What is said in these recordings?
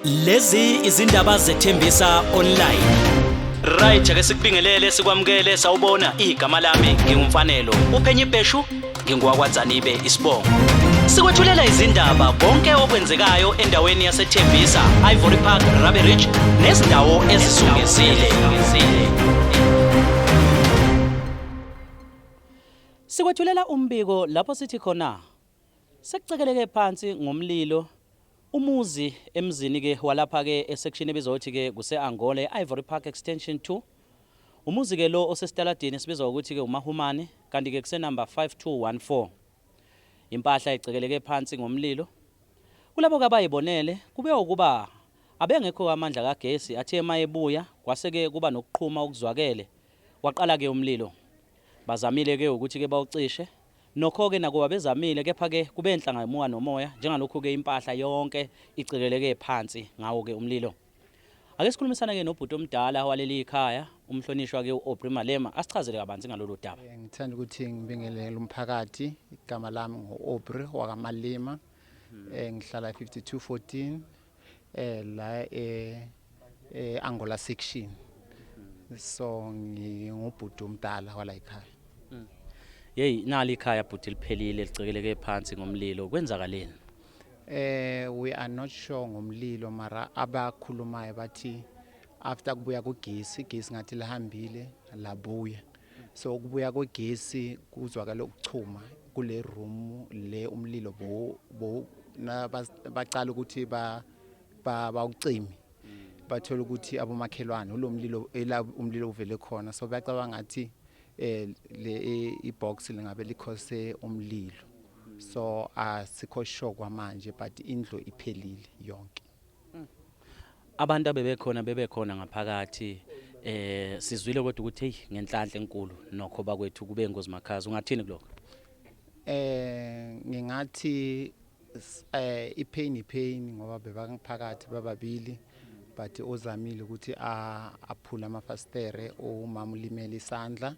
Lezi izindaba zethembisa online. Right, ake sikubingelele sikwamukele sawubona igama lami ngingumfanelo. Uphenye ibheshu ngingowakwaDzanibe isibongo. Sikwethulela izindaba konke okwenzekayo endaweni yaseThembisa, Ivory Park, Rabie Ridge nezindawo ezizungezile. Sikwethulela umbiko lapho sithi khona sekucekeleke phansi ngomlilo umuzi emzini ke walapha ke esection ebizwa ukuthi ke kuse-Angola e-Ivory Park Extension 2. Umuzi ke lo osesitaladini esibizwa ukuthi ke uMahumane kanti ke kusenumber 5214. Impahla icekeleke phansi ngomlilo. Kulabo ke abayibonele kube ukuba abengekho amandla kagesi athe mayebuya kwase ke kuba nokuqhuma okuzwakele waqala ke umlilo. Bazamile ke ukuthi ke bawucishe Nokho-ke nakuba bezamile kepha-ke kube nhlangamuka nomoya njengalokhu-ke impahla yonke icekeleke phansi ngawo-ke umlilo. Ake sikhulumisane-ke nobhuti omdala waleli khaya umhlonishwa-ke u-Aubrey Malema asichazele kabanzi ngalolu daba. Ngithanda ukuthi ngibingelele umphakathi. Igama lami ngu-Aubrey wakaMalema. Ngihlala 5214 la e Angola section. So ngingubhuti omdala wala ekhaya. Yeyi nali ikhaya bhuti liphelile licekeleke phansi ngomlilo kwenzakaleni? We are not sure ngomlilo mara abakhulumayo bathi after kubuya kugesi, igesi ngathi lihambile labuya. So ukubuya kwegesi kuzwakala ukuchuma kule room le umlilo bo bo bacala ukuthi ba bawucime bathola ukuthi abomakhelwane ulo mlilo ela umlilo uvele khona, so bayacabanga ngathi le ibox lingabe likhose umlilo, so asikho sure kwamanje, but indlu iphelile yonke. Abantu abebekhona bebekhona ngaphakathi, sizwile kodwa ukuthi hey, ngenhlanhla enkulu nokho bakwethu kube ingozi makhaza. Ungathini kulokho? Ngingathi ipain ipain ngoba bebangiphakathi bababili, but ozamile ukuthi aphule amafastere, umama ulimele isandla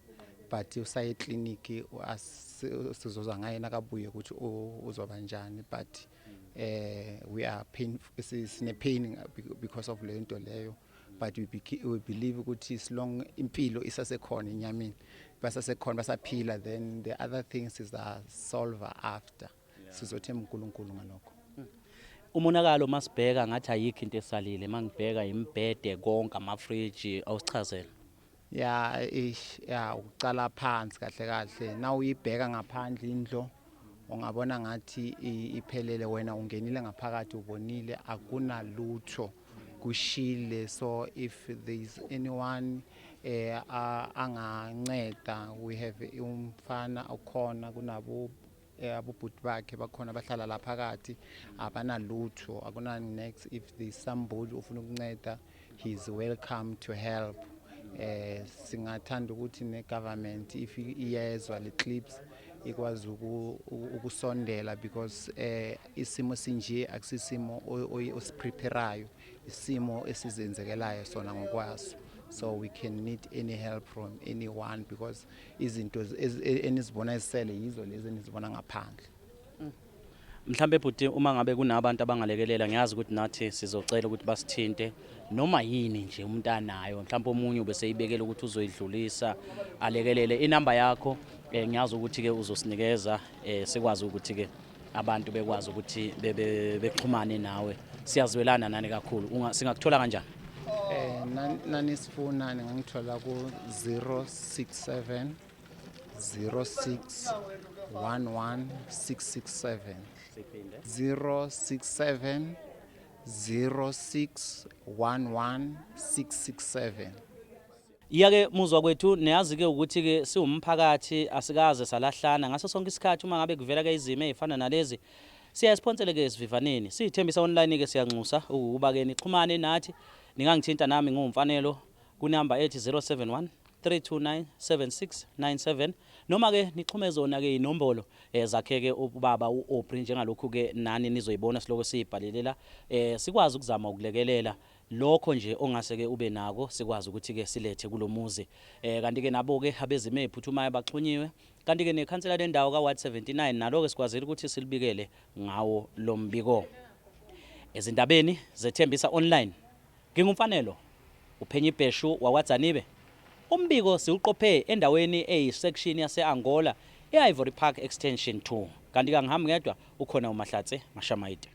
but usaye eclinic, sizozwa ngaye nakabuye ukuthi uzoba njani, but we are pain, sine pain because of le nto leyo, but we believe ukuthi as long impilo isasekhona enyameni, basasekhona, basaphila, then the other things is a solve after. Sizothemba uNkulunkulu ngalokho. Umonakalo masibheka ngathi ayikho into esalile, mangibheka imibhede konke, amafriji, awusichazele. Ya, ish, ya, ukucala phansi kahle kahle na uyibheka ngaphandle indlu ungabona ngathi iphelele. Wena ungenile ngaphakathi ubonile akunalutho, kushile. So if there is anyone anganceda, we have umfana okhona kunabo abobhuti bakhe bakhona bahlala la phakathi, abanalutho, akuna next. If there is somebody ofuna ukunceda, he is welcome to help. Singathanda ukuthi ne-government, if iyezwa le clips, ikwazi ukusondela because isimo sinje akusisimo osipreparayo, isimo esizenzekelayo sona ngokwaso, so we can need any help from anyone because izinto enizibona ezisele yizo lezi enizibona ngaphandle. Mhlambe bhuti, uma ngabe kunabantu abangalekelela, ngiyazi ukuthi nathi sizocela ukuthi basithinte noma yini nje umuntu anayo, mhlawumbe omunye ubeseyibekela ukuthi uzoyidlulisa alekelele. Inamba yakho ngiyazi ukuthi ke uzosinikeza, sikwazi ukuthi ke abantu bekwazi ukuthi bexhumane nawe. Siyazwelana nani kakhulu. Singakuthola kanjani? Nanisifuna ningangithola ku 067 06 11 667. 067 06 11 667. Iyake muzwa kwethu, niyazi ke ukuthi ke siwumphakathi asikaze salahlana ngaso sonke isikhathi. Uma ngabe kuvela ke izimo ezifana nalezi, siya siphonsele ke esivivaneni. Siyithembisa online ke, siyanxusa ukuba ke nixhumane nathi. Ningangithinta nami nguMfanelo kunamba ethi 071 329 7697 noma ke nixhume zona ke inombolo zakhe ke ubaba uAubrey njengalokhu ke nani nizoyibona siloko siyibhalelela, sikwazi ukuzama ukulekelela lokho nje ongase ke ube nako, sikwazi ukuthi ke silethe kulomuzi. Kanti ke nabo ke abezimo eziphuthumayo baxhunyiwe, kanti ke nekhansela lendawo ka Ward 79 nalo ke sikwazile ukuthi silibikele ngawo lombiko. Ezindabeni zeThembisa Online, nginguMfanelo uPhenyi Bheshu wakwaDzanibe. Umbiko siwuqophe endaweni eyisection yase-Angola e-Ivory Park Extension 2. Kanti kangihambi ngedwa, ukhona uMahlatse Mashamaite.